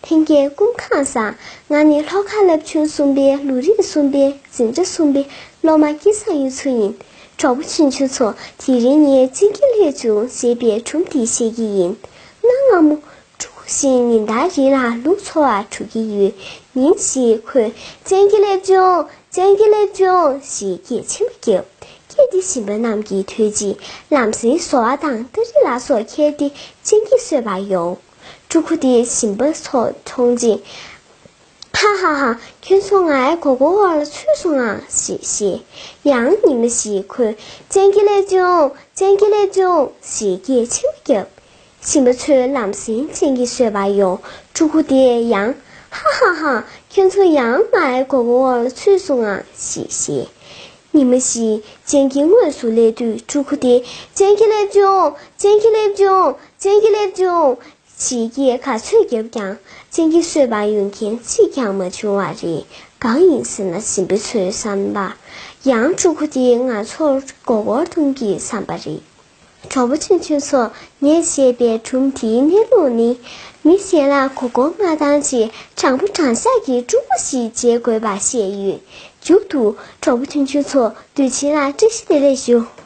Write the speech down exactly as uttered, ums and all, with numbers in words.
ལྷན་རྒྱས་སྐུ་ཁམས་བཟང་། ང་ནི་ལྷོ་ཁ་རླབས་ཆེན་གསུམ་པའི་ལོ་རིམ་གསུམ་པའི་འཛིན་གྲྭ་གསུམ་པའི་སློབ་མ་སྐལ་བཟང་གཡུ་མཚོ་ཡིན། གྲོགས་པོ་ཆུང་ཆུང་ཚོ། དེ་རིང་ངས་བཙན་གྱི་སླེབས་བྱུང་ཞེས་པའི་སྒྲུང་འདི་བཤད་ཀྱི་ཡིན། གནའ་སྔ་མོ། ཕྲུ་གུ་ཞིག་ཉིན་ལྟར་རི་ལ་ལུག་འཚོ་བར་འགྲོ་གི་ཡོད། ཉིན་ཞིག་ཁོས། བཙན་གྱི་སླེབས་བྱུང་། བཙན་གྱི་སླེབས་བྱུང་ཞེས་སྐད་ཆེན་པོ་བརྒྱབ། སྐད་དེ་ཞིང་པ་རྣམས་ཀྱིས་ཐོས་རྗེས་ལམ་སེང་ཟོ་བ་དང་སྟ་རེ་ལ་སོགས་ཁྱེར་ཏེ་བཙན་གྱི་གསོད་པར་ཡོང་། ཕྲུ་གུ་དེས་ཞིང་པ་ཚོ་མཐོང་རྗེས། ཧ་ཧ་ཧ། ཁྱོད་ཚོ་ངའི་མགོ་སྐོར་འོག་ལ་ཚུད་སོང་ཨ། ཞེས་བཤད། ཡང་ཉི་མ་ཞིག་ཁོས། བཙན་གྱི་སླེབས་བྱུང་། བཙན་གྱི་སླེབས་བྱུང་ཞེས་སྐད་ཆེན་པོ་བརྒྱབ། ཞིང་པ་ཚོས་ལམ་སེང་བཙན་གྱི་གསོད་པར་ཡོང་། ཕྲུ་གུ་དེས་ཡང་། ཧ་ཧ་ཧ། ཁྱོད་ཚོ་ཡང་ངའི་མགོ་སྐོར་འོག་ལ་ཚུད་སོང་ཨ། ཞེས་བཤད། ཉི་མ་ཞིག་བཙན་གྱིས་དངོས་སུ་སླེབས་དུས་ཕྲུ་གུ་དེས། བཙན་གྱི་སླེབས་བྱུང་། བཙན་གྱི་སླེབས་བྱུང་། བཙན་གྱི་སླེབས་བྱུང་། ཞེས་སྐད་ག་ཚོད་བརྒྱབ་ཀྱང་བཙན་གྱིས་གསོད་པར་ཡོང་མཁན་གཅིག་ཀྱང་མ་བྱུང་བ་རེད། གང་ཡིན་ཟེར་ན། ཞིང་པ་ཚོའི་བསམ་པར། ཡང་ཕྲུ་གུ་དེས་ང་ཚོར་མགོ་སྐོར་གཏོང་གི་བསམ་པ་རེད། གྲོགས་པོ་ཆུང་ཆུང་ཚོ། ངས་བཤད་པའི་སྒྲུང་འདིའི་གནས་ལུགས་ནི། མི་གཞན་ལ་མགོ་སྐོར་མ་བཏང་ཆེད་དྲང་པོ་དྲང་བཞག་གི་སྤྲོ་པོ་ཞིག་བྱེད་དགོས་པ་བཤད་ཡོད། མཇུག་ཏུ་གྲོགས་པོ་ཆུང་ཆུང་ཚོ། དུས་ཆེན་ལ་བཀྲ་ཤིས་བདེ་ལེགས་ཞུ།